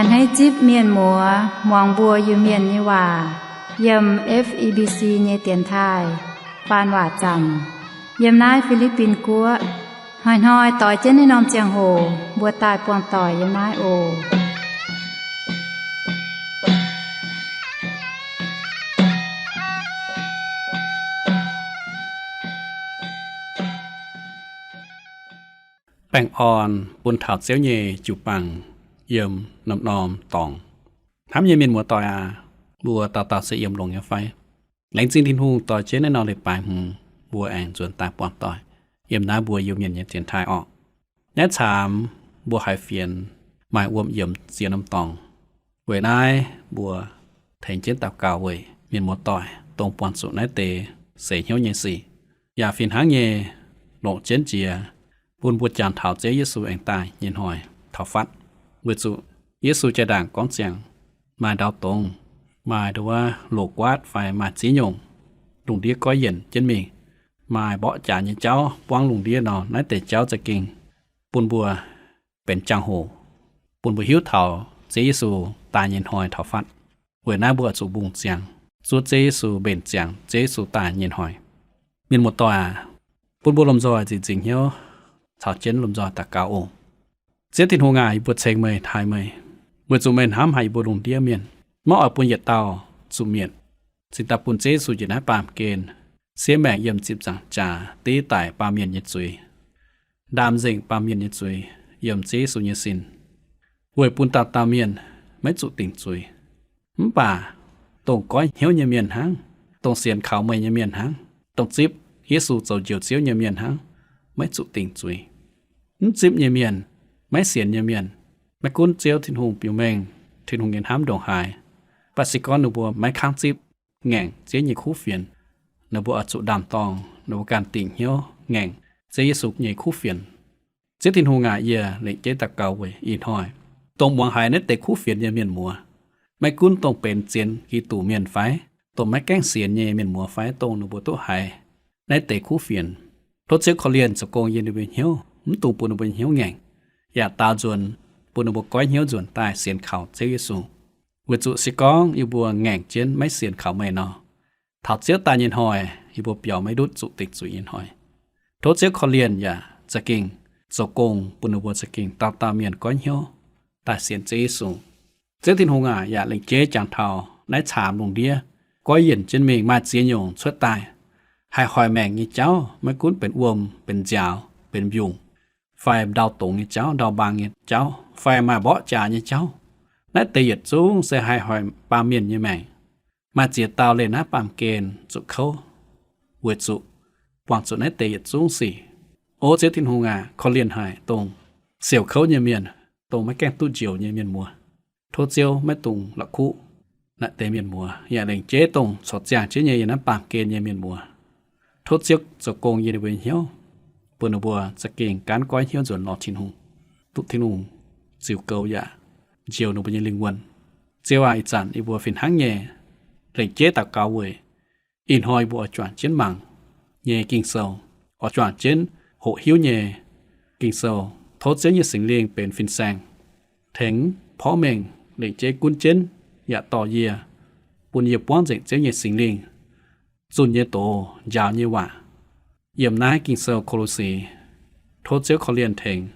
Hneiv zipv mienh muoz muangx mbuo Iu-Mienh nyei waac yiem F E B C nyei dienx taaih faan waac zaamc yiem naaiv Fi^li^bin Guoqv. Hnoi-hnoi doix jienv naaiv norm ziangh hoc mbuo daaih buangh doic yiem naaiv oc. Baengh orn bun taux Ziouv nyei jiu-baang yiem norm-norm dorngx. Hnamv nyei mienh muoz-doic aac, mbuo dauh dauh se yiem longx nyei fai? Laengz zingh Tin-Hungh doix jienv naaiv norm leiz-baaix hmz mbuo aengx nzuonx daaih buangh doic yiem naaiv mbuo Iu-Mienh nyei dienx taaih orqc. Naaiv caamx mbuo haiz fienx maaih wuom yiemx ziex norm dorngx. Weic naaiv mbuo tengx jienv daux gaux weic mienh muoz-doic dongh buangh zuqc naaiv deix seix hnyouv nyei sic, yaac fih hnangv nyei longc jienv jiex bun mbuo jangx taux Ziouv Yesu aengx daaih nyei hnoi taux fatv. Weic zuqc Yesu jaa-ndaangc gorngv ziangx maaih ndau dongz, maaih nduov loz-guaatv fai maaih ziex nyungc lungh ndiev goiv yienc jienv mingh, maaih mborqv jaax nyei jauv buangv lungh ndiev nor, naaiv deix jauv za'gengh bun mbuo benx jangx-hoc, bun mbuo hiuv taux Ziouv Yesu daaih nyei hnoi taux fatv. Weic naaiv mbuo oix zuqc mbungh ziangx zuov Ziouv Yesu, mbenc ziangx Ziouv Yesu daaih nyei hnoi. Mienh muoz-doic aac, bun mbuo lomh nzoih nzieqc nzingc hnyouv caux jienv lomh nzoih daux gaux oc. Ziouv Tin-Hungh aac, yie mbuo ceng meih, taaih meih, weic zuqc meih hnamv haic yie mbuo lungh ndiev mienh, maiv oix bun yietc dauh zuqc mietc. Cingx daaih bun Ziouv Yesu njiec naaiv baamh gen siev maengc yiem ziepc nzaangc jaax div daic baamh mienh nyei zuiz, ndaam nzengc baamh mienh nyei zuiz yiem Ziouv Yesu nyei sin, weic bun dauh dauh mienh maiv zuqc dingc zuiz. Mv baac dongh goiv hnyouv nyei mienh hnangv, dongh sienx kaux meih nyei mienh hnangv, dongh zipv Yesu zoux Njoux Ziouv nyei mienh hnangv, maiv zuqc dingc zuiz. Mv zipv nyei mienh, maiv sienx nyei mienh, maiv gunv Ziouv Tin-Hungh biux mengh, Tin-Hungh nyei hnamv ndongc haaix, mv baac se gorngv ninh mbuo maiv kangv zipv ngaengc Ziouv nyei kuv fienx, ninh mbuo oix zuqc ndaam-dorng ninh mbuo ganh dingc hnyouv ngaengc Ziouv Yesu nyei kuv fienx. Ziouv Tin-Hungh aac, yie lengc jeiv daux gaux weic ih hnoi dongh muangx haiz naaiv deix kuv fienx nyei mienh muoz, maiv gunv dongh benx zienx Giduc mienh fai dongh maiv gaengh sienx nyei mienh muoz fai dongh ninh mbuo duqv haiz naaiv deix kuv fienx. Tov Ziouv korv-lienh zoux gong yiem ninh mbuo hnyouv, mv dungx bun ninh mbuo hnyouv ngaengc, yaac daaux nzuonx bun ninh mbuo goiv hnyouv nzuonx daaih sienx kaux Ziouv Yesu. Weic zuqc se gorngv yie mbuo ngaengc jienv maiv sienx kaux meih nor, taux Ziouv daaih nyei hnoi, yie mbuo biaux maiv ndutv zuqc dingc zuiz nyei hnoi. Tov Ziouv korv-lienh yaac za'gengh zoux gong bun ninh mbuo za'gengh dauh dauh mienh goiv hnyouv daaih sienx Ziouv Yesu. Ziouv Tin-Hungh aac, yaac lengc jeiv jangx taux naaiv caamx lungh ndiev goiv yienc jienv mingh maaih ziex nyungc cuotv daaih haih hoic maengc nyei jauv, maiv gunv benx wuom, benx nziaaux, benx mbiungc, fai ndau dongz nyei jauv, ndau mbaang nyei jauv, fai maaih mborqv jaax nyei jauv. Naaiv deix yietc zungv se haih hoic baamh mienh nyei maengc. Maaih ziex dauh leih naaiv baamh gen zuqc kouv, weic zuqc buangh zuqc naaiv deix yietc zungv sic. O Ziouv Tin-Hungh aac, korv-lienh haic dongh siouc kouv nyei mienh, dongh maiv gaengh duqv njoux nyei mienh muoz. Tov Ziouv maiv dungx la'kuqv naaiv deix mienh muoz, yaac lengc jeiv dongh corc ziangh jienv nyei yiem naaiv baamh gen nyei mienh muoz. Tov Ziouv zoux gong yiem ninh mbuo nyei hnyouv, bun ninh mbuo za'gengh gaanv goiv hnyouv nzuonx lorz Tin-Hungh, duqv Tin-Hungh ziux goux yaac njoux ninh mbuo nyei lingh wuonh. Ziouv aac, ih zanc yie mbuo fih hnangv nyei lengc jeiv daux gaux weic ih hnoi yie mbuo oix juangc jienv mangc nyei Ging-Sou, oix juangc jienv hoqc hiuv nyei Ging-Sou. Tov Ziouv nyei Singx Lingh benx fin-saeng tengx porv mengh lengc jeiv gunv jienv yaac dorh yie, bun yie buangv nzengc Ziouv nyei Singx Lingh zunh nyei doz, njaaux nyei waac yiem naaiv Ging-Sou Ko^lo^si. Tov Ziouv korv-lienh tengx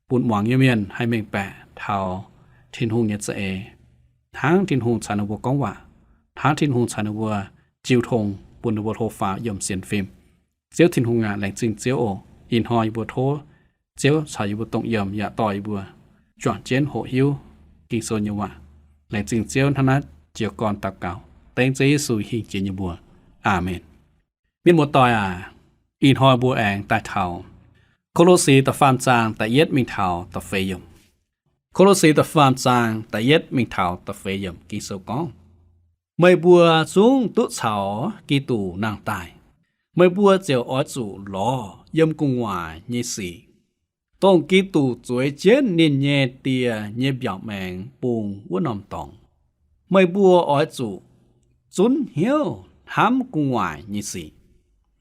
bun muangx nyei mienh haih mengh baeqc taux Tin-Hungh nyei za'eix, hnangv Tin-Hungh caux ninh mbuo gorngv waac, hnangv Tin-Hungh caux ninh mbuo jiu tong, bun ninh mbuo hlo faaux yiem sienx fim. Ziouv Tin-Hungh aac, laengz zingh Ziouv oc. Ih hnoi yie mbuo tov Ziouv caux yie mbuo dongh yiem yaac dorh yie mbuo juangc jienv hoqc hiuv Ging-Sou nyei waac. Laengz zingh Ziouv. Hnangv naaiv jiez gorn daux gaux dengv Ziouv Yesu hingh jiex nyei mbuox. Aamen. Mienh muoz-doic aac, ih hnoi mbuo aengx daaih taux Ko^lo^si da'faam zaang da'yietv mingh taux da'feix yiemc. Ko^lo^si da'faam zaang da'yietv mingh taux da'feix yiemc Ging-Sou gorngv, meih mbuo zungv duqv caux Giduc nangh daaih. Meih mbuo ziouc oix zuqc lorz yiem gu'nguaaic nyei sic, dongh Giduc zueiz jienv ninh nyei Die nyei mbiaauc maengx bung wuov norm dorngx. Meih mbuo oix zuqc zunv hnyouv hnamv gu'nguaaic nyei sic,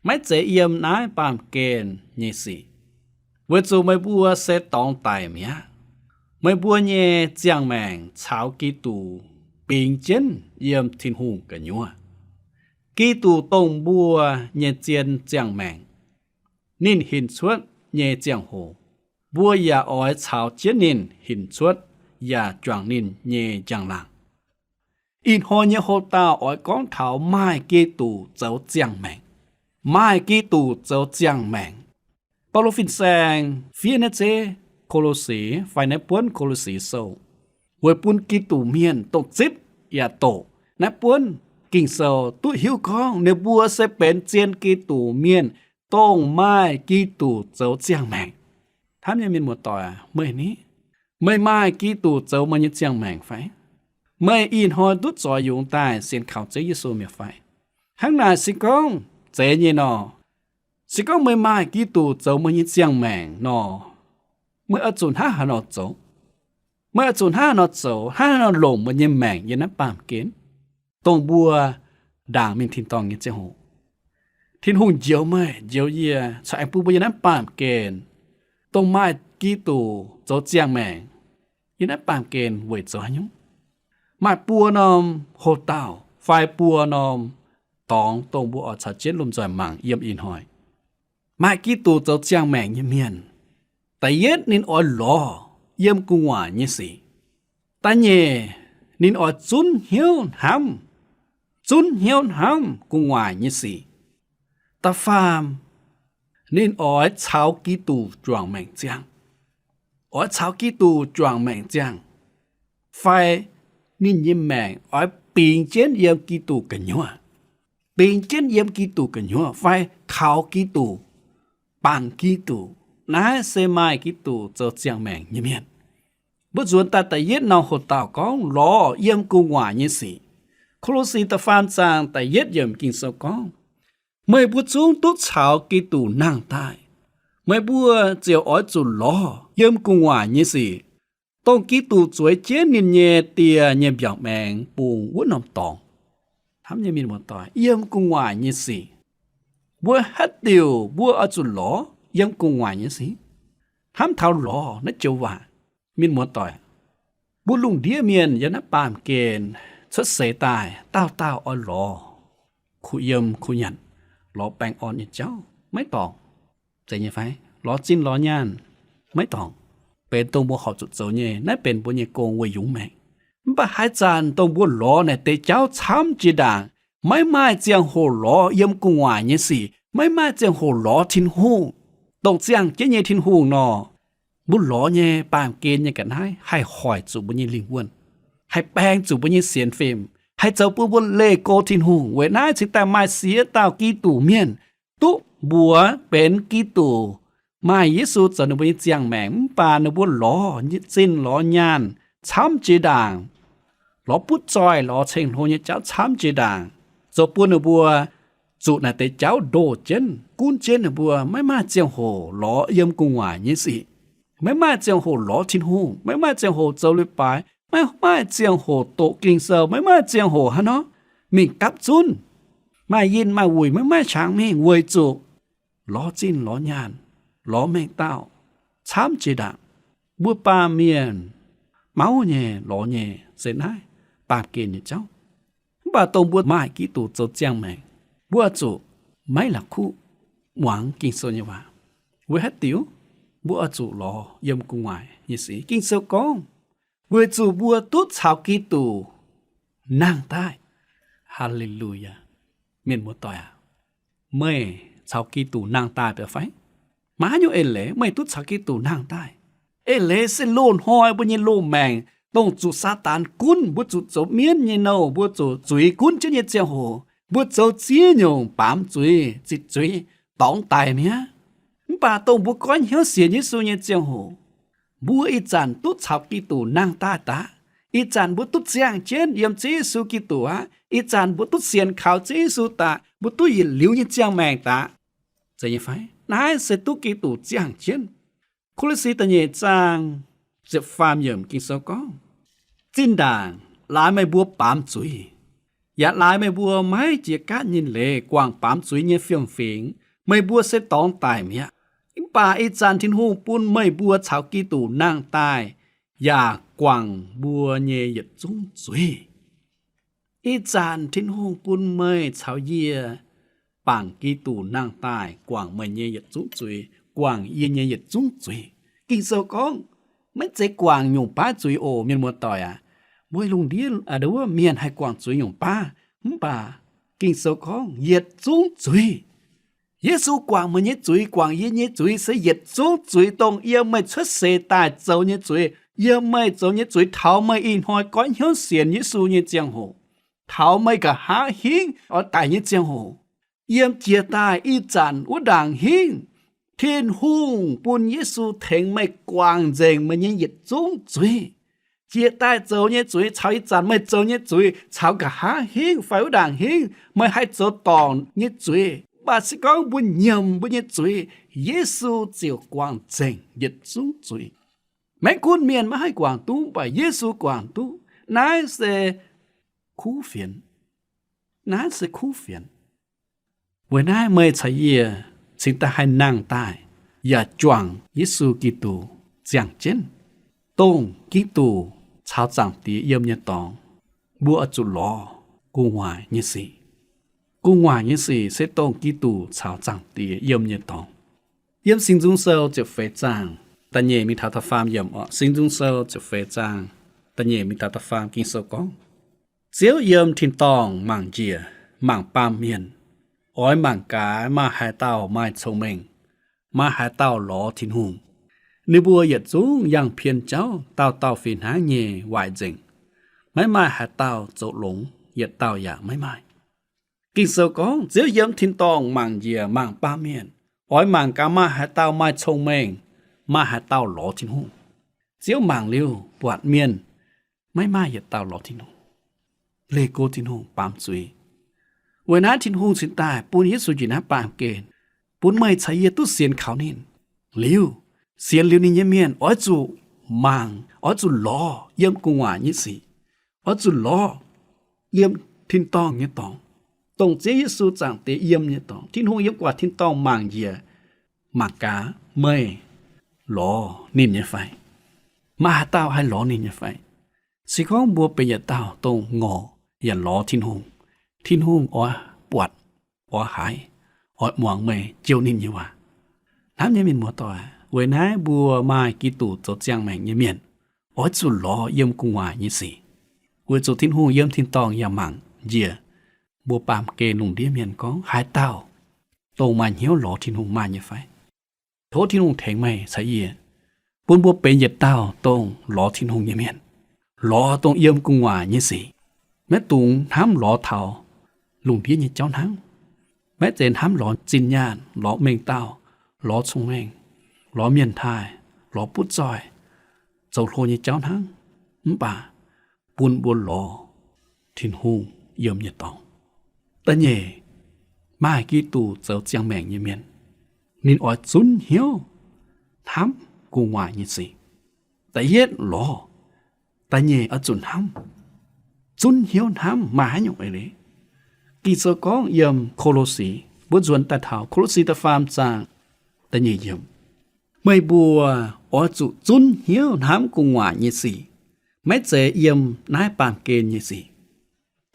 maiv zeiz yiem naaiv baamh gen nyei sic, weic zuqc meih mbuo se dorngx daic mi'aqv. Meih mbuo nyei ziangh maengc caux Giduc bingx jienv yiem Tin-Hungh gu'nyuoz. Giduc dongh mbuo nyei zien ziangh maengc. Ninh hinc cuotv nyei ziangh hoc, mbuo yaac oix caux jienv ninh hinc cuotv yaac juangc ninh nyei njang-laangc. Ih hnoi nyei hoc-dauh oix gorngv taux maaih Giduc zoux ziangh maengc. Maaih Giduc zoux ziangh maengc. Baulo fin-saeng fiev naaiv zeiv Ko^lo^si fai naaiv buonv Ko^lo^si Sou, weic bun Giduc mienh dongh zipv yaac doqc naaiv buonv Ging-Sou duqv hiuv gorngv ninh mbuo se benx zien Giduc mienh, dongh maaih Giduc zoux ziangh maengc. Hnamv nyei mienh muoz-doic, meih ni, meih maaih Giduc zoux meih nyei ziangh maengc fai? Meih ih hnoi duqv zoix yungz daaih sienx kaux Ziouv Yesu mi'aqv fai? Hnangv naaic se gorngv zeiz nyei nor, se gorngv meih maaih Giduc zoux meih nyei ziangh maengc nor, meih oix zuqc hnangv haaix nor zoux? Meih oix zuqc hnangv haaix nor zoux, hnangv haaix nor longc meih nyei maengc yiem naaiv baamh gen, dongh mbuo ndaangc mingh tin-dorngh nyei ziangh hoc? Tin-Hungh njoux meih, njoux yie, caux aengx bun mbuo yiem naaiv baamh gen, dongh maaih Giduc zoux ziangh maengc yiem naaiv baamh gen weic zoux haaix nyungc? Maaih buo norm hoc-dauh fai buo norm dorngx dongh mbuo oix caux jienv lomh nzoih mangc yiem ih hnoi. Maaih Giduc zoux ziangh maengc nyei mienh, da'yietv ninh oix lorz yiem gu'nguaaic nyei sic. Da'nyeic ninh oix zunv hnyouv hnamv, zunv hnyouv hnamv gu'nguaaic nyei sic. Da'faam ninh oix caux Giduc juangc maengc ziangh. Oix caux Giduc juangc maengc ziangh, fai ninh nyei maengc oix bingx jienv yiem Giduc gu'nyuoz. Bingx jienv yiem Giduc gu'nyuoz fai kaux Giduc, bangc Giduc. Naaiv se maaih Giduc zoux ziangh maengc nyei mienh. Mbuo nzuonx daaih da'yietv norm hoc-dauh gorngv lorz yiem gu'nguaaic nyei sic. Ko^lo^si da'faam zaang da'yietv yiemc Ging-Sou gorngv, meih mbuo zungv duqv caux Giduc nangh daaih. Meih mbuo ziouc oix zuqc lorz yiem gu'nguaaic nyei sic, dongh Giduc zueiz jienv ninh nyei Die nyei mbiaauc maengx bungx wuov norm dorngx. Hnamv nyei mienh muoz-doic, yiem gu'nguaaic nyei sic, mbuo haaix diuc mbuo oix zuqc lorz yiem gu'nguaaic nyei sic? Hnamv taux lorz naaiv joux waac, mienh muoz-doic, mbuo lungh ndiev mienh yiem naaiv baamh gen cuotv seix daaih dauh dauh oix lorz kuh yiem kuh nyanc, lorz baengh orn nyei jauv maiv dorngc. Zeiz nyei fai? Lorz zinh lorz nyaanh maiv dorngc. Benx dongh mbuo horpc zuqc zoux nyei, naaiv benx mbuo nyei gong weic yungz maengc. Mv baac haaix zanc dongh mbuo lorz naaic deix jauv camv jiex ndaangc, maiv maaih ziangh hoc lorz yiem gu'nguaaic nyei sic, maiv maaih ziangh hoc lorz Tin-Hungh, dongh ziangh jienv nyei Tin-Hungh nor, mbuo lorz nyei baamh gen nyei ga'naaiv haih hoic zuqc mbuo nyei lingh wuonh, haih baeng zuqc mbuo nyei sienx fim, haih zoux bun mbuo leih go Tin-Hungh. Weic naaiv cingx daaih maaih siex dauh Giduc mienh duqv mbuox benx Giduc, maaih Yesu zoux ninh mbuo nyei ziangh maengc, mv baac ninh mbuo lorz zinh lorz nyaanh camv jiex ndaangc, lorz butv zoih lorz ceng-hlo nyei jauv camv jiex ndaangc, zoux bun ninh mbuo zuqc naaic deix jauv ndoh jienv, gunv jienv ninh mbuo maiv maaih ziangh hoc lorz yiem gu'nguaaic nyei sic, maiv maaih ziangh hoc lorz Tin-Hungh, maiv maaih ziangh hoc zoux leiz-baaix, maiv maaih ziangh hoc doqc Ging-Sou, maiv maaih ziangh hoc hnangv nor mingh gapv zunv, maaih yinh maaih wuic maiv maaih qangx mingh weic zuqc lorz zinh lorz nyaanh, lorz mengh dauh camv jiex ndaangc. Mbuo baamh mienh mauv nyei lorz nyei se naaiv baamh gen nyei jauv. Mv baac dongh mbuo maaih Giduc zoux ziangh maengc, mbuo oix zuqc maiv la'kuqv muangx Ging-Sou nyei waac. Weic haaix diuc? Mbuo oix zuqc lorz yiem gu'nguaaic nyei sic. Ging-Sou gorngv, weic zuqc mbuo duqv caux Giduc nangh daaih. Haa^le^lu^yaa. Mienh muoz-doic aac, meih caux Giduc nangh daaih baac fai? Maaih haaix nyungc eix leiz meih duqv caux Giduc nangh daaih? Eix leiz se loz-hnoi mbuo nyei loz-maengc dongh zuqc Saadaan gunv, mbuo zuqc zoux mienv nyei nouh, mbuo zuqc zuiz gunv jienv nyei ziangh hoc, mbuo zoux ziex nyungc baamz zuiz, zitc zuiz, dorngx daic mi'aqv. Mv baac dongh mbuo goiv hnyouv sienx Yesu nyei ziangh hoc, mbuo ih zanc duqv caux Giduc nangh daaih daaih. Ih zanc mbuo duqv ziangh jienv yiem Ziouv Yesu Giduc aqv. Ih zanc mbuo duqv sienx kaux Ziouv Yesu daaih, mbuo duqv yietc liuz nyei ziangh maengc daaih. Zeiz nyei fai? Naaiv se duqv Giduc ziangh jienv. Ko^lo^si da'nyeic zaang ziepc faam yiemc Ging-Sou gorngv, zinh ndaangc laaix meih mbuo baamz zuiz, yaac laaix meih mbuo maiv jiex gaatv nyei leiz guangc baamz zuiz nyei fiem-fingx, meih mbuo se dorngx daic mi'aqv. Mv baac ih zanc Tin-Hungh bun meih mbuo caux Giduc nangh daaih, yaac guangc mbuo nyei yietc zungv zuiz. Ih zanc Tin-Hungh bun meih caux yie bangc Giduc nangh daaih guangc meih nyei yietc zungv zuiz, guangc yie nyei yietc zungv zuiz. Ging-Sou gorngv, maiv zeiz guangc nyungc baav zuiz oc, mienh muoz-doic aac. Mbuo lungh ndiev wuov mienh haih guangc zuiz nyungc baav, mv baac Ging-Sou gorngv yietc zungv zuiz. Yesu guangc meih nyei zuiz, guangc yie nyei zuiz, se yietc zungv zuiz, dongh yiem meih cuotv seix daaih zoux nyei zuiz, yiem meih zoux nyei zuiz taux meih ih hnoi goiv hnyouv sienx Yesu nyei ziangh hoc, taux meih nqa'haav hingv oix daic nyei ziangh hoc, yiem jiex daaih ih zanc wuov ndaangc hingv, Tin-Hungh bun Yesu tengx meih guangc nzengc meih nyei yietc zungv zuiz. Jiex daaih zoux nyei zuiz, caux ih zanc meih zoux nyei zuiz, caux nqa'haav hingv fai wuov ndaangc hingv meih haih zoux dorngc nyei zuiz, mv baac se gorngv mbuo nyiemc mbuo nyei zuiz, Yesu ziouc guangc nzengc yietc zungv zuiz. Maiv gunv mienh maiv haih guangc duqv, mv baac Yesu guangc duqv. Naaiv se kuv fienx. Naaiv se kuv fienx. Weic naaiv meih caux yie cingx daaih haih nangh daaih yaac juangc Yesu Giduc ziangh jienv, dongh Giduc caux Zaangc Diex yiem nyei dorngx, mbuo oix zuqc lorz gu'nguaaic nyei sic. Gu'nguaaic nyei sic se dongh Giduc caux Zaangc Diex yiem nyei dorngx. Yiem Singx Nzung Sou ziepc feix zaang, da'nyeic mingh taux da'faam yiemc oc. Singx Nzung Sou ziepc feix zaang, da'nyeic mingh taux da'faam Ging-Sou gorngv, Ziouv yiem tin-dorngh mangc njiec, mangc baamh mienh, oix mangc gaax maaih haaix dauh maaih cong-mengh, maaih haaix dauh lorz Tin-Hungh. Ninh mbuo yietc zungv yangh pien jauv, dauh dauh fih hnangv nyei waaic nzengc. Maiv maaih haaix dauh zoux longx, yietc dauh yaac maiv maaih. Ging-Sou gorngv, Ziouv yiem tin-dorngh mangc njiec, mangc baamh mienh, oix mangc gaax maaih haaix dauh maaih cong-mengh, maaih haaix dauh lorz Tin-Hungh. Ziouv mangc liuz buatc mienh maiv maaih yietc dauh lorz Tin-Hungh, leih go Tin-Hungh, baamz zuiz. Weic naaiv Tin-Hungh cingx daaih bun Yesu njiec naaiv baamh gen, bun meih caux yie duqv sienx kaux ninh. Liuz, sienx liuz ninh nyei mienh oix zuqc mangc, oix zuqc lorz yiem gu'nguaaic nyei sic, oix zuqc lorz yiem tin-dorngh nyei dorngx, dongh Ziouv Yesu Zaangc Diex yiem nyei dorngx. Tin-Hungh yiem gu'nguaaic tin-dorngh mangc njiec, mangc gaax meih lorz ninh nyei fai, maaih haaix dauh haih lorz ninh nyei fai. Se gorngv mbuo benx yietc dauh dongh ngorc yaac lorz Tin-Hungh, Tin-Hungh oix buatc, oix haiz, oix muangx meih jouh ninh nyei waac. Hnamv nyei mienh muoz-doic, weic naaiv mbuo maaih Giduc zoux ziangh maengc nyei mienh, oix zuqc lorz yiem gu'nguaaic nyei sic, weic zuqc Tin-Hungh yiem tin-dorngh yaac mangc njiec mbuo baamh gen lungh ndiev mienh gorngv haaix dauh dongh maaih hnyouv lorz Tin-Hungh maaih nyei fai. Tov Tin-Hungh tengx meih caux yie, bun mbuo benx yietc dauh dongh lorz Tin-Hungh nyei mienh, lorz dongh yiem gu'nguaaic nyei sic. Maiv dungx hnamv lorz taux lungh ndiev nyei jauv hnangv. Maiv zeiz hnamv lorz zinh nyaanh, lorz mengh dauh, lorz cong-mengh, lorz mienh taaih, lorz butv zoih, zoux hlo nyei jauv hnangv. Mv baac bun mbuo lorz Tin-Hungh yiem nyei dorngx. Da'nyeic, maaih Giduc zoux ziangh maengc nyei mienh, ninh oix zunv hnyouv hnamv gu'nguaaic nyei sic. Da'yietv lorz, da'nyeic oix zuqc hnamv. Zunv hnyouv hnamv maaih haaix nyungc eix leiz? Ging-Sou gorngv yiem Ko^lo^si, mbuo nzuonx daaih taux Ko^lo^si da'faam zaang da'nyeic yiemc, meih mbuo oix zuqc zunv hnyouv hnamv gu'nguaaic nyei sic, maiv zeiz yiem naaiv baamh gen nyei sic.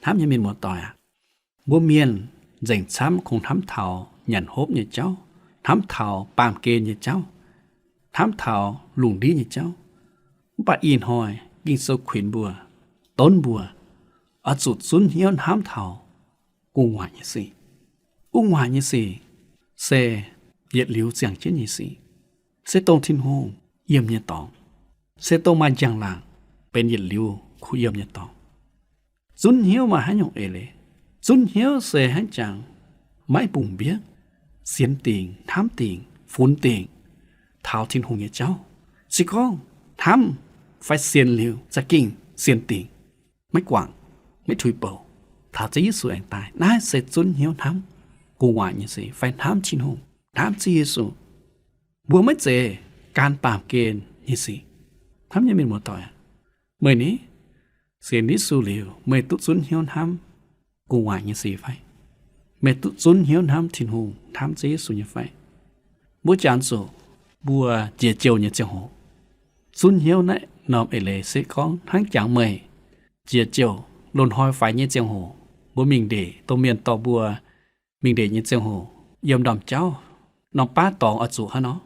Hnamv nyei mienh muoz-doic aac, mbuo mienh nzengc camv kungx hnamv taux nyanc hopv nyei jauv, hnamv taux baamh gen nyei jauv, hnamv taux lungh ndiev nyei jauv. Mv baac ih hnoi Ging-Sou kuinx mbuo, donv mbuo oix zuqc zunv hnyouv hnamv taux gu'nguaaic nyei sic. Gu'nguaaic nyei sic se yietc liuz ziangh jienv nyei sic, se dongh Tin-Hungh yiem nyei dorngx, se dongh maaih njang-laangc benx yietc liuz kuh yiem nyei dorngx. Zunv hnyouv maaih haaix nyungc eix leiz? Zunv hnyouv se hnangv jangx maiv bungx mbienv, sienx dingc, hnamv dingc, funx dingc taux Tin-Hungh nyei jauv. Se gorngv hnamv fai sienx liuz za'gengh sienx dingc, maiv guangc, maiv tuix bouc, taux Ziouv Yesu aengx daaih. Naaiv se zunv hnyouv hnamv gu'nguaaic nyei sic fai hnamv Tin-Hungh, hnamv Ziouv Yesu. Mbuo maiv zeiz gan baamh gen nyei sic. Hnamv nyei mienh muoz-doic, meih ni, sienx Yesu liuz, meih duqv zunv hnyouv hnamv gu'nguaaic nyei sic fai? Meih duqv zunv hnyouv hnamv Tin-Hungh, hnamv Ziouv Yesu nyei fai? Mbuo janx zuqc mbuo jiex jouh nyei ziangh hoc zunv hnyouv naaiv norm eix leiz se gorngv hnangv jangx meih jiex jouh loz-hnoi faix nyei ziangh hoc, mbuo mingh ndeic, domh mienh dorh mbuo mingh ndeic nyei ziangh hoc, yiem ndorm jauv norm baav dorngx oix zuqc hnangv nor,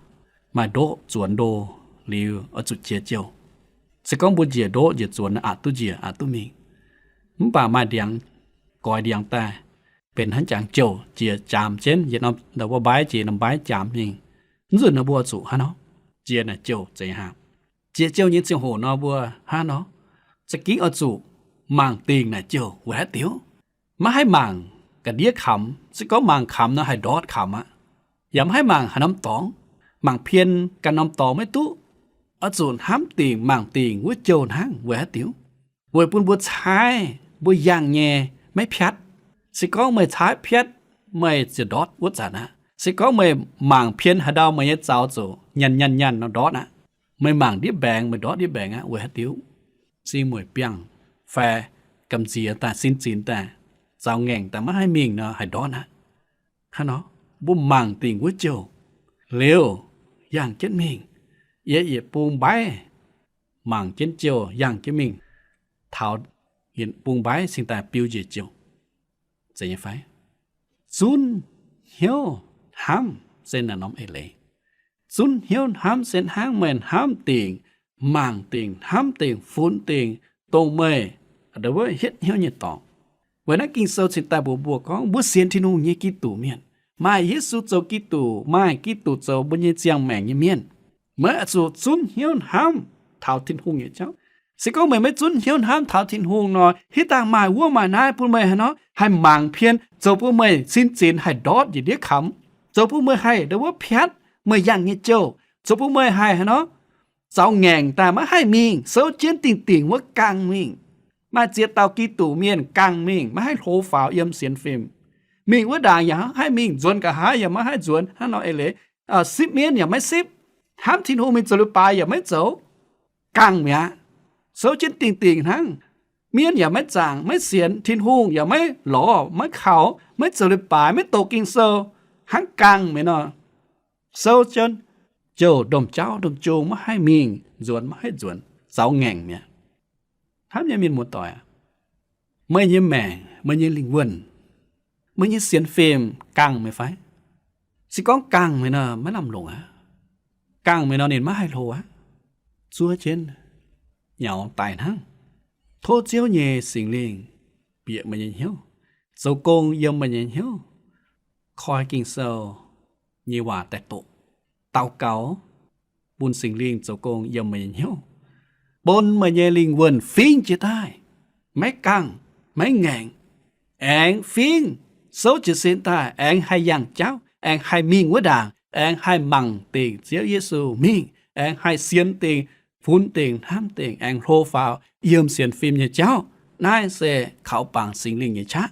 maaih ndoqv zuonx ndo liuz oix zuqc jiex jouh. Se gorngv mbuo njiec ndoqv njiec zuonx aqc duqv njiec aqc duqv mingh. Mv baac maaih ndiangx goix ndiangx daaih, benx hnangv jangx jouh jiex jaamx jienv yietc norm ndau wuov mbaiv jiex norm mbaiv jaamx mingh. Mv nzunc nor mbuo oix zuqc hnangv nor jiex naaic jouh zeiz hnangv. Jiex jouh nyei ziangh hoc nor mbuo hnangv nor za'gengh oix zuqc mangc dingc naaic jouh weic haaix diuc? Maiv haih mangc ga'ndiev kamx. Se gorngv mangc kamx nor haih ndortv kamx aqv. Yaac maiv haih mangc haaix norm dorngx. Mangc pien ganh norm dorngx maiv duqv. Oix zuqc hnamv dingc mangc dingc wuov jouh hnangv. Weic haaix diuc? Weic bun mbuo caaiv mbuo yangh nyei maiv piatv. Se gorngv meih caaiv piatv, meih ziouc ndortv wuov zanc aqv. Se gorngv meih mangc pien haaix ndau meih nyei zaux zuqc nyanc nyanc nyanc nor ndortv aqv. Meih mangc ndiev mbaengx, meih ndortv ndiev mbaengx aqv. Weic haaix diuc? Sing mueic biangh fai gamh nziex daaih, sin zinx daaih, zaux ngaengc daaih maiv haih mingh nor haih ndortv aqv. Hnangv nor, mbuo mangc dingc wuov jouh liuz yangh jienv mingh. Yie yietc bung mbaiv mangc jienv jouh yangh jienv mingh, taux yietc bung mbaiv cingx daaih biu njiec jouh. Zeiz nyei fai? Zunv hnyouv hnamv se naaiv norm eix leiz. Zunv hnyouv hnamv se hnangv meih hnamv dingc, mangc dingc, hnamv dingc, funx dingc, dongh meih wuov hietv hnyouv nyei dorngx. Weic naaiv Ging-Sou cingx daaih mbuox mbuo gorngv mbuo sienx Tin-Hungh nyei Giduc mienh, maaih Yesu zoux Giduc, maaih Giduc zoux mbuo nyei ziangh maengc nyei mienh, meih oix zuqc zunv hnyouv hnamv taux Tin-Hungh nyei jauv. Se gorngv meih maiv zunv hnyouv hnamv taux Tin-Hungh nor, hitv dangh maaih wuov maaih naaiv bun meih haaix nor haih mangc pien, zoux bun meih sin zinx haih ndortv njiec ndiev kamx, zoux bun meih haih ndau wuov piatv meih yangh nyei jouh, zoux bun meih haih haaix nor zaux ngaengc daaih maiv haih mingh, souv jienv dingc dingc wuov gangh mingh. Maaih ziex dauh Giduc mienh gangh mingh, maiv haih hlo faaux yiem sienx fim. Mingh wuov ndaangc yaac maiv haih mingh, nzuonx nqa'haav yaac maiv haih nzuonx, hnangv nor eix leiz, sipv mienv yaac maiv sipv, hnamv Tin-Hungh mingh zoux leiz-baaix yaac maiv zoux, gangh mi'aqv. Souv jienv dingc dingc hnangv. Mienv yaac maiv zaangc maiv sienx, Tin-Hungh yaac maiv lorz maiv kaux, maiv zoux leiz-baaix maiv doqc Ging-Sou, hnangv gangh mi'aqv nor. Souv jienv jouh ndongc jauv ndongc jung maiv haih mingh, nzuonx maiv haih nzuonx, zaux ngaengc mi'aqv. Hnamv nyei mienh muoz-doic aac, meih nyei maengc, meih nyei lingh wuonh, meih nyei sienx fim gangh meih fai? Se gorngv gangh meih nor maiv lamh longc aqv. Gangh meih nor ninh maiv haih hlo aqv. Zuov jienv nyaux daic hnangv. Tov Ziouv nyei Singx Lingh bieqc meih nyei hnyouv, zoux gong yiem meih nyei hnyouv, koi Ging-Sou nyei waac daaih doqc, daux gaux bun Singx Lingh zoux gong yiem meih nyei hnyouv, bun meih nyei lingh wuonh fingx jiez daaih, maiv gangh, maiv ngaengc, aengx fingx souv jiez sin daaih, aengx haih yangh jauv, aengx haih mingh wuov ndaangc, aengx haih mangc dingc Ziouv Yesu mingh, aengx haih sienx dingc, funx dingc, hnamv dingc, aengx hlo faaux yiem sienx fim nyei jauv. Naaiv se kaux bangc Singx Lingh nyei qaqv.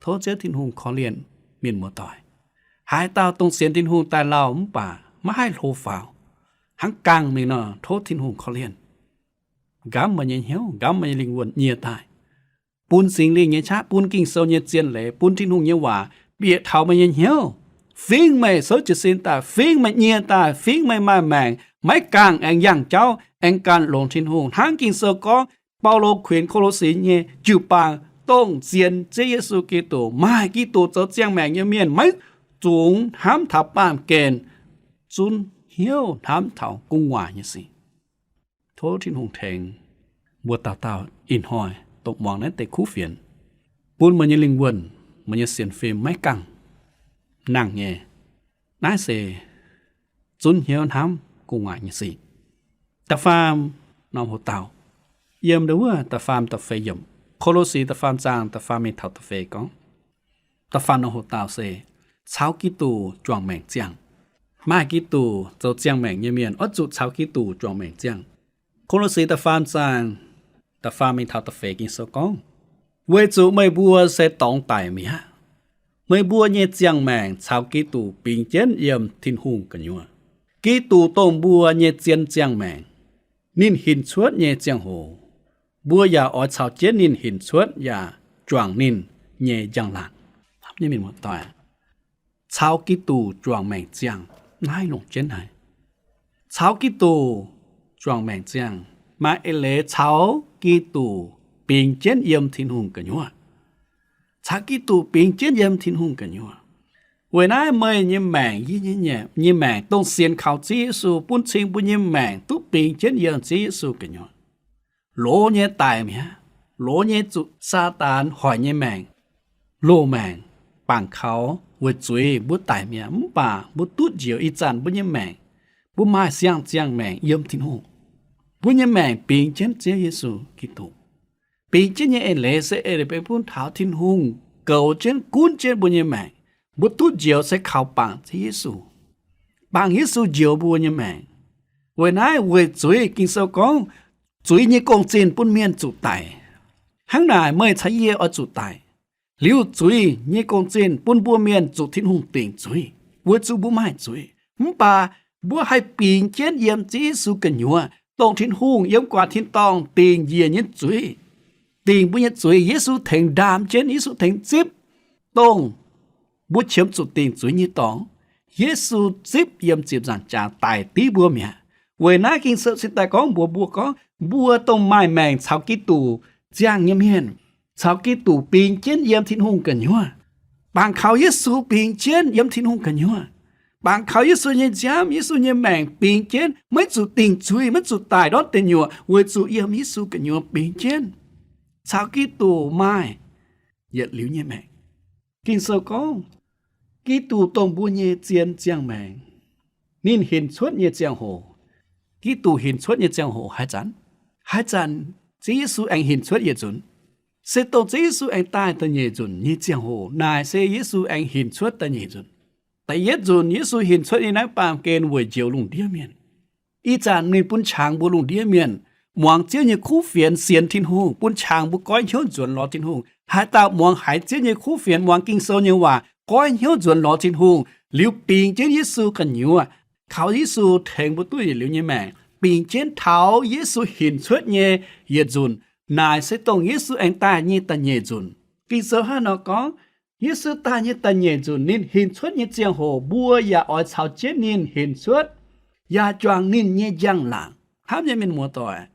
Tov Ziouv Tin-Hungh korv-lienh mienh muoz-doic. Haaix dauh dongh sienx Tin-Hungh daaih lauh mv baac maiv haih hlo faaux, hnangv gangh mingh nor, tov Tin-Hungh korv-lienh. Nqamv meih nyei hnyouv, nqamv meih nyei lingh wuonh nyie daaih, bun Singx Lingh nyei qaqv, bun Ging-Sou nyei zien leiz, bun Tin-Hungh nyei waac bieqc taux meih nyei hnyouv, fingx meih souv jiez sin daaih, fingx meih nyie daaih, fingx meih maaih maengc, maiv gangh, aengx yangh jauv, aengx ganh longx Tin-Hungh. Hnangv Ging-Sou gorngv, Baulo kuinx Ko^lo^si nyei jiu-baang, dongh sienx Ziouv Yesu Giduc, maaih Giduc zoux ziangh maengc nyei mienh, maiv dungx hnamv taux baamh gen, zunv hnyouv hnamv taux gu'nguaaic nyei sic. Tov Tin-Hungh tengx mbuo dauh dauh ih hnoi dongh muangx naaiv deix kuv fienx, bun meih nyei lingh wuonh, meih nyei sienx fim maiv gangh nangh nyei. Naaiv se zunv hnyouv hnamv gu'nguaaic nyei sic. Da'faam norm hoc dauh, yiem ndau wuov da'faam da'feix yiemc, Ko^lo^si da'faam zaang da'faam mingh taux da'feix gorngv, da'faam norm hoc dauh se caux Giduc juangc maengc ziangh. Maaih Giduc zoux ziangh maengc nyei mienh oix zuqc caux Giduc juangc maengc ziangh. Ko^lo^si da'faam zaang da'faam mingh taux da'feix Ging-Sou gorngv, weic zuqc meih mbuo se dorngx daic mi'aqv. Meih mbuo nyei ziangh maengc caux Giduc bingx jienv yiem Tin-Hungh gu'nyuoz. Giduc dongh mbuo nyei zien ziangh maengc. Ninh hinc cuotv nyei ziangh hoc, mbuo yaac oix caux jienv ninh hinc cuotv yaac juangc ninh nyei njang-laangc. Caux Giduc juangc maengc ziangh, naaiv longc jienv haic. Caux Giduc juangc maengc ziangh, maaih eix leiz caux Giduc bingx jienv yiem Tin-Hungh gu'nyuoz. Caux Giduc bingx jienv yiem Tin-Hungh gu'nyuoz. Weic naaiv meih nyei maengc, yie nyei, nyei maengc, dongh sienx kaux Ziouv Yesu bun cing mbuo nyei maengc duqv bingx jienv yiem Ziouv Yesu gu'nyuoz. Loz nyei daic mi'aqv. Loz nyei zuqc Saadaan hoic nyei maengc, loz-maengc, bangc kaux weic zuiz mbuo daic mi'aqv. Mv baac mbuo duqv njoux ih zanc mbuo nyei maengc, mbuo maaih siang-ziangh maengc yiem Tin-Hungh. Mbuo nyei maengc bingx jienv Ziouv Yesu Giduc. Bingx jienv nyei eix leiz se eix leiz benx bun taux Tin-Hungh goux jienv, gunv jienv mbuo nyei maengc. Mbuo duqv njoux se kaux bangc Ziouv Yesu. Bangc Yesu njoux mbuo nyei maengc. Weic naaiv weic zuiz Ging-Sou gorngv, zuiz nyei gong-zinh bun mienh zuqc daic. Hnangv naaic meih caux yie oix zuqc daic. Liuz zuiz nyei gong-zinh bun mbuo mienh zuqc Tin-Hungh dingc zuiz, weic zuqc mbuo maaih zuiz. Mv baac mbuo haih bingx jienv yiem Ziouv Yesu gu'nyuoz, dongh Tin-Hungh yiem guaax tin-dorngh dingc njiec nyei zuiz, dingc mbuo nyei zuiz. Yesu tengx ndaam jienv, Yesu tengx zipv dongh mbuo qiemx zuqc dingc zuiz nyei dorngx. Yesu zipv yiem ziepc nzaangc jaax daic div mbuo mi'aqv. Weic naaiv Ging-Sou cingx daaih gorngv mbuox mbuo gorngv, mbuo dongh maaih maengc caux Giduc ziangh nyei mienh, caux Giduc bingx jienv yiem Tin-Hungh gu'nyuoz. Bangc kaux Yesu bingx jienv yiem Tin-Hungh gu'nyuoz. Bangc kaux Yesu nyei nziaamv, Yesu nyei maengc bingx jienv, maiv zuqc dingc zuiz, maiv zuqc daic ndortv deic nyuoqc, weic zuqc yiem Yesu gu'nyuoz bingx jienv, caux Giduc maaih yietc liuz nyei maengc. Ging-Sou gorngv, Giduc dongh mbuo nyei zien ziangh maengc. Ninh hinc cuotv nyei ziangh hoc, Giduc hinc cuotv nyei ziangh hoc haaix zanc? Haaix zanc Ziouv Yesu aengx hinc cuotv yietc nzunc? Se dongh Ziouv Yesu aengx daaih da'nyeic nzunc nyei ziangh hoc. Naaic se Yesu aengx hinc cuotv da'nyeic nzunc. Da'yietv nzunc Yesu hinc cuotv nyei naaiv baamh gen weic njoux lungh ndiev mienh. Ih zanc ninh bun qangx mbuo lungh ndiev mienh muangx Ziouv nyei kuv fienx, sienx Tin-Hungh, bun qangx mbuo goiv hnyouv nzuonx lorz Tin-Hungh. Haaix dauh muangx haiz Ziouv nyei kuv fienx, muangx Ging-Sou nyei waac, goiv hnyouv nzuonx lorz Tin-Hungh liuz, bingx jienv Yesu gu'nyuoz, kaux Yesu tengx mbuo duqv yietc liuz nyei maengc, bingx jienv taux Yesu hinc cuotv nyei yietc nzunc. Naaic se dongh Yesu aengx daaih nyei da'nyeic nzunc. Ging-Sou hnangv nor gorngv, Yesu daaih nyei da'nyeic nzunc ninh hinc cuotv nyei ziangh hoc, mbuo yaac oix caux jienv ninh hinc cuotv, yaac juangc ninh nyei njang-laangc. Hnamv nyei mienh muoz-doic,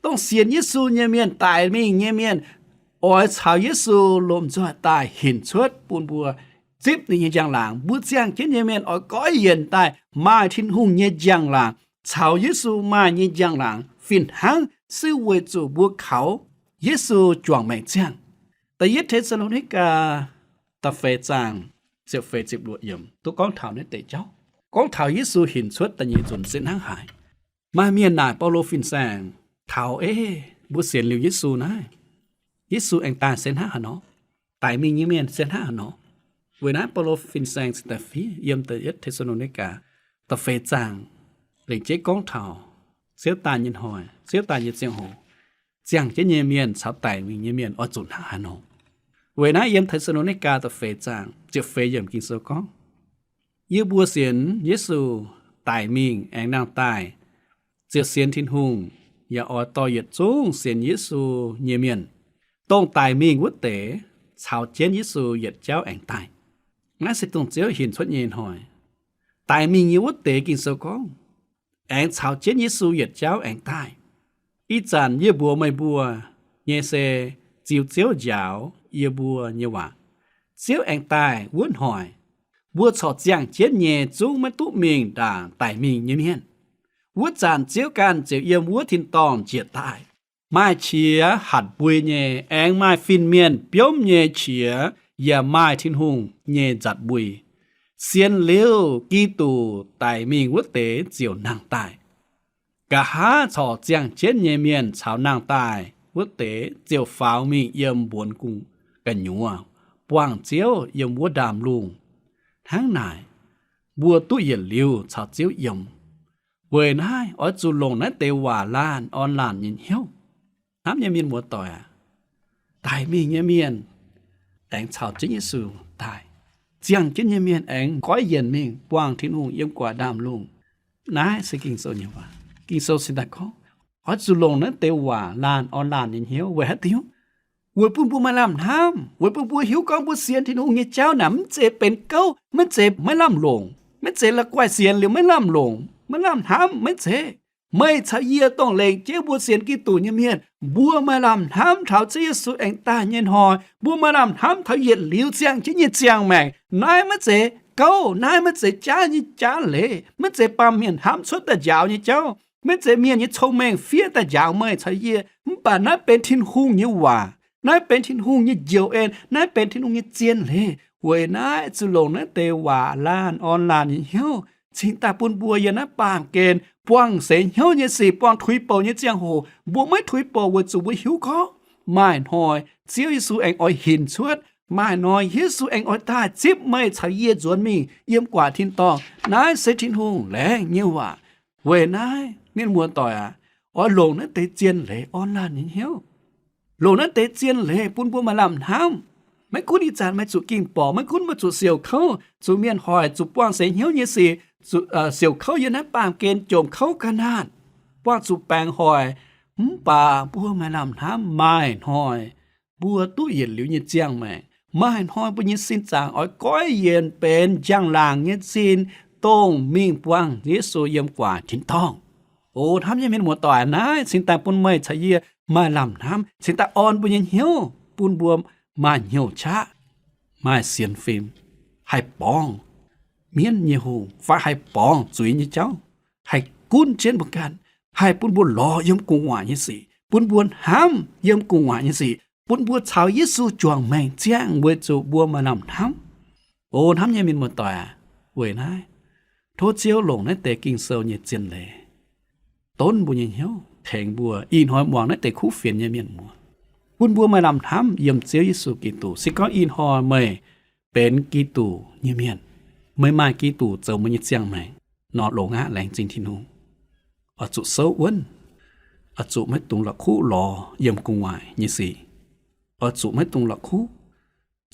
dongh sienx Yesu nyei mienh, daic mingh nyei mienh, oix caux Yesu lomh nzoih daaih hinc cuotv bun mbuo zipv ninh nyei njang-laangc. Mbuo ziangh jienv nyei mienh oix goiv yienc daaih maaih Tin-Hungh nyei njang-laangc, caux Yesu maaih nyei njang-laangc fih hnangv, se weic zuqc mbuo kaux Yesu juangc maengc ziangh. Da'yietv Te^saa^lo^ni^gaa da'feix zaang ziepc feix ziepc luoqc yiemc duqv gorngv taux naaiv deix jauv, gorngv taux Yesu hinc cuotv da'nyeic nzunc se hnangv haaix. Maaih mienh naaic Baulo fin-saeng taux, Ei, mbuo sienx liuz Yesu naaiv, Yesu aengx daaih se hnangv haaix nor? Daic mingh nyei mienh se hnangv haaix nor? Weic naaiv Baulo fin-saeng cingx daaih fiev yiem da'yietv Te^saa^lo^ni^gaa da'feix zaang lengc jeiv gorngv taux Ziouv daaih nyei hnoi, Ziouv daaih nyei ziangh hoc, ziangh jienv nyei mienh caux daic mingh nyei mienh oix zuqc hnangv haaix nor. Weic naaiv yiem Te^saa^lo^ni^gaa da'feix zaang ziepc feix yiemc Ging-Sou gorngv, Yie mbuo sienx Yesu daic mingh aengx nangh daaih, ziouc sienx Tin-Hungh, yaac oix dorh yietc zungv sienx Yesu nyei mienh, dongh daic mingh wuov deix, caux jienv Yesu yietc jauv aengx daaih. Naaiv se dongh Ziouv hinc cuotv nyei hnoi. Daic mingh nyei wuov deix Ging-Sou gorngv, aengx caux jienv Yesu yietc jauv aengx daaih. Ih zanc yie mbuox meih mbuo nyei se ziux Ziouv njaaux yie mbuo nyei waac. Ziouv aengx daaih wuov hnoi, mbuo corc ziangh jienv nyei zungv maiv duqv mingh ndaangc daic mingh nyei mienh. Wuov zanc Ziouv ganh ziouc yiem wuov tin-dorngh njiec daaih. Maaih qiex hatc mbui nyei, aengx maaih fin-mienh biomv nyei qiex, yaac maaih Tin-Hungh nyei nzatc mbui. Sienx liuz Giduc, daic mingh wuov deix ziouc nangh daaih. Nqa'haav corc ziangh jienv nyei mienh caux nangh daaih wuov deix ziouc faaux mingh yiem mbuonx gu'nyuoz, buangh Ziouv yiem wuov ndaamv-lungh. Hnangv naaic, mbuo duqv yietc liuz caux Ziouv yiem. Weic naaiv oix zuqc longc naaiv deix waac laanh orn laanh nyei hnyouv. Hnamv nyei mienh muoz-doic aac, daic mingh nyei mienh aengx caux jienv Yesu daaih. Ziangh jienv nyei mienh aengx goiv yienc mingh buangh Tin-Hungh yiem guaax ndaamv-lungh. Naaiv se Ging-Sou nyei waac. Ging-Sou cingx daaih gorngv, oix zuqc longc naaiv deix waac laanh orn laanh nyei hnyouv. Weic haaix diuc? Weic bun mbuo maaih lamh hnamv, weic bun mbuo hiuv gorngv mbuo sienx Tin-Hungh nyei jauv naaic maiv zeiz benx gouv, maiv zeiz maiv lamh longc, maiv zeiz la'guaih sienx liuz maiv lamh longc, maiv lamh hnamv, maiv zeiz. Meih caux yie dongh lengc jeiv mbuo sienx Giduc nyei mienh, mbuo maaih lamh hnamv taux Ziouv Yesu aengx daaih nyei hnoi, mbuo maaih lamh hnamv taux yietc liuz ziangh jienv nyei ziangh maengc. Naaiv maiv zeiz gouv, naaiv maiv zeiz jaav nyei jaav leiz, maiv zeiz baamh mienh hnamv cuotv daaih njaaux nyei jauv, maiv zeiz mienh nyei cong-mengh fiev daaih njaaux meih caux yie. Mv baac naaiv benx Tin-Hungh nyei waac, naaiv benx Tin-Hungh nyei njoux en, naaiv benx Tin-Hungh nyei zien leiz. Weic naaiv zuqc longc naaiv deix waac laanh orn laanh nyei hnyouv cingx daaih bun mbuo yiem naaiv baamh gen buangh seix hnyouv nyei sic, buangh tuix bouc nyei ziangh hoc. Mbuo maiv tuix bouc weic zuqc mbuo hiuv gorngv maaih hnoi Ziouv Yesu aengx oix hinc cuotv, maaih hnoi Yesu aengx oix daaih zipv meih caux yie nzuonx mingh yiem gu'nguaaic tin-dorngh. Naaiv se Tin-Hungh laengz nyei waac. Weic naaiv, mienh muoz-doic aac, oix longc naaiv deix zien leiz orn laanh nyei hnyouv. Longc naaiv deix zien leiz bun mbuo maaih lamh hnamv. Maiv gunv ih zanc meih zuqc ging-borqc, maiv gunv meih zuqc siouc kouv, zuqc mienh hoic, zuqc buangh seix hnyouv nyei sic, zuqc siouc kouv yiem naaiv baamh gen, jomc kouv ga'naanh, buangh zuqc baengc hoic, mv baac mbuo maaih lamh hnamv maaih hnoi mbuo duqv yietc liuz nyei ziangh maengc. Maaih hnoi mbuo nyei sin zaangc oix goiv yienc benx njang-laangc nyei zinh, dongh mingh buangh Yesu yiem gu'nguaaic tin-dorngh. O hnamv nyei mienh muoz-doic, naaiv cingx daaih bun meih caux yie maaih lamh hnamv, cingx daaih orn mbuo nyei hnyouv, bun mbuo maaih hnyouv qaqv, maaih sienx fim, haih borngz mienv nyei hungh fai haih borngz zuiz nyei jauv, haih gunv jienv mbuo ganh, haih bun mbuo lorz yiem gu'nguaaic nyei sic, bun mbuo hnamv yiem gu'nguaaic nyei sic, bun mbuo caux Yesu juangc maengc ziangh weic zuqc mbuo maaih lamh hnamv. O hnamv nyei mienh muoz-doic aac, weic naaiv, tov Ziouv longc naaiv deix Ging-Sou nyei zien leiz donv mbuo nyei hnyouv, tengx mbuo ih hnoi muangx naaiv deix kuv fienx nyei mienh muoz, bun mbuo maaih lamh hnamv yiem Ziouv Yesu Giduc. Se gorngv ih hnoi meih benx Giduc nyei mienh, meih maaih Giduc zoux meih nyei ziangh maengc nor, longx aqv, laengz zingh Tin-Hungh. Oix zuqc souv wuonv, oix zuqc maiv dungx la'kuqv lorz yiem gu'nguaaic nyei sic, oix zuqc maiv dungx la'kuqv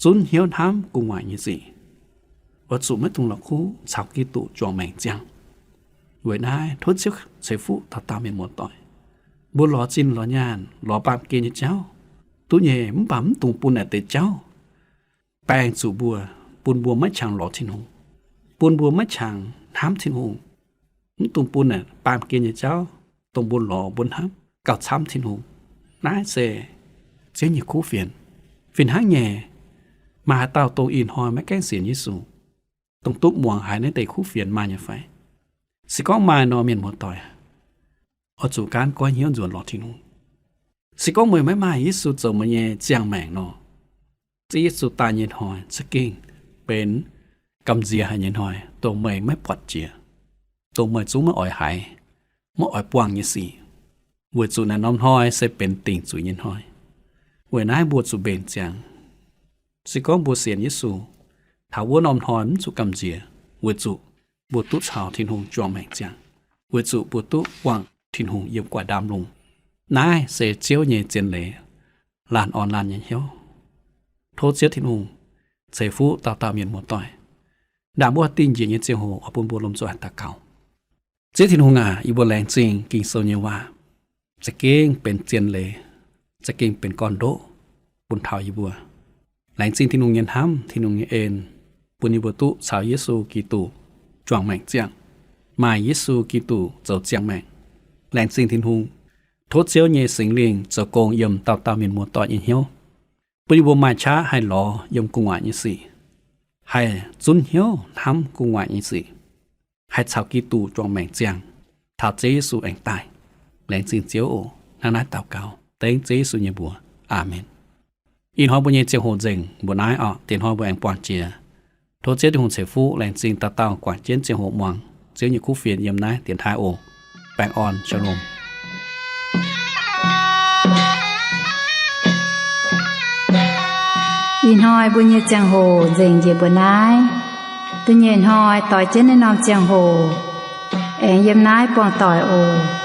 zunv hnyouv hnamv gu'nguaaic nyei sic, oix zuqc maiv dungx la'kuqv caux Giduc juangc maengc ziangh. Weic naaiv tov Ziouv ceix fuqv dauh dauh mienh muoz-doic, mbuo lorz zinh lorz nyaanh, lorz baamh gen nyei jauv, duqv nyei, mv baac mv dungx bun naaic deix jauv baeng zuqc mbuo, bun mbuo maiv qangx lorz Tin-Hungh, bun mbuo maiv qangx hnamv Tin-Hungh. Mv dungx bun naaic baamh gen nyei jauv, dongh mbuo lorz mbuo hnamv, gauh camv Tin-Hungh. Naaiv se Ziouv nyei kuv fienx. Fih hnangv nyei, maaih haaix dauh dongh ih hnoi maiv gaengh sienx Yesu, dongh duqv muangx haiz naaiv deix kuv fienx maaih nyei fai? Se gorngv maaih nor, mienh muoz-doic, oix zuqc gaanv goiv hnyouv nzuonx lorz Tin-Hungh. Se gorngv meih maiv maaih Yesu zoux meih nyei ziangh maengc nor, Ziouv Yesu daaih nyei hnoi za'gengh benx gamh nziex haic nyei hnoi, dongh meih maiv buatc jiex, dongh meih zungv maiv oix haiz, maiv oix buangh nyei sic, weic zuqc naaiv norm hnoi se benx dingc zuiz nyei hnoi. Weic naaiv mbuo zuqc mbenc ziangx. Se gorngv mbuo sienx Yesu, taux wuov norm hnoi mv zuqc gamh nziex, weic zuqc mbuo duqv caux Tin-Hungh juangc maengc ziangx, weic zuqc mbuo duqv buangh Tin-Hungh yiem gu'nguaaic ndaamv-lungh. Naaiv se Ziouv nyei zien leiz laanh orn laanh nyei hnyouv. Tov Ziouv Tin-Hungh ceix fuqv dauh dauh mienh muoz-doic. Ndaangc mbuo dingh njiec nyei ziangh hoc oix bun mbuo lomh nzoih daux gaux. Ziouv Tin-Hungh aac, yie mbuo laengz zingh Ging-Sou nyei waac za'gengh benx zien leiz, za'gengh benx gorn-ndoqv bun taux yie mbuo. Laengz zingh Tin-Hungh nyei hnamv, Tin-Hungh nyei en, bun yie mbuo duqv caux Yesu Giduc juangc maengc ziangh, maaih Yesu Giduc zoux ziangh maengc. Laengz zingh Tin-Hungh. Tov Ziouv nyei Singx Lingh zoux gong yiem dauh dauh mienh muoz-doic nyei hnyouv, bun yie mbuo maaih qaqv haih lorz yiem gu'nguaaic nyei sic, haih zunv hnyouv hnamv gu'nguaaic nyei sic, haih caux Giduc juangc maengc ziangh taux Ziouv Yesu aengx daaih. Laengz zingh Ziouv oc. Hnangv naaiv daux gaux dengv Ziouv Yesu nyei mbuox. Aamen. Ih hnoi mbuo nyei ziangh hoc nzengc mbuoqc naaiv oc. Diex hnoi mbuo aengx buangh jiex. Tov Ziouv Tin-Hungh ceix fuqv laengz zingh dauh dauh guangc jienv ziangh hoc muangx Ziouv nyei kuv fienx yiem naaiv dienx taaih oc. Baengh orn, shalom. Ih hnoi mbuo nyei ziangh hoc nzengc njiec mbuoqc naaiv. Da'nyeic hnoi doix jienv naaiv norm ziangh hoc aengx yiem naaiv buangh doic oc.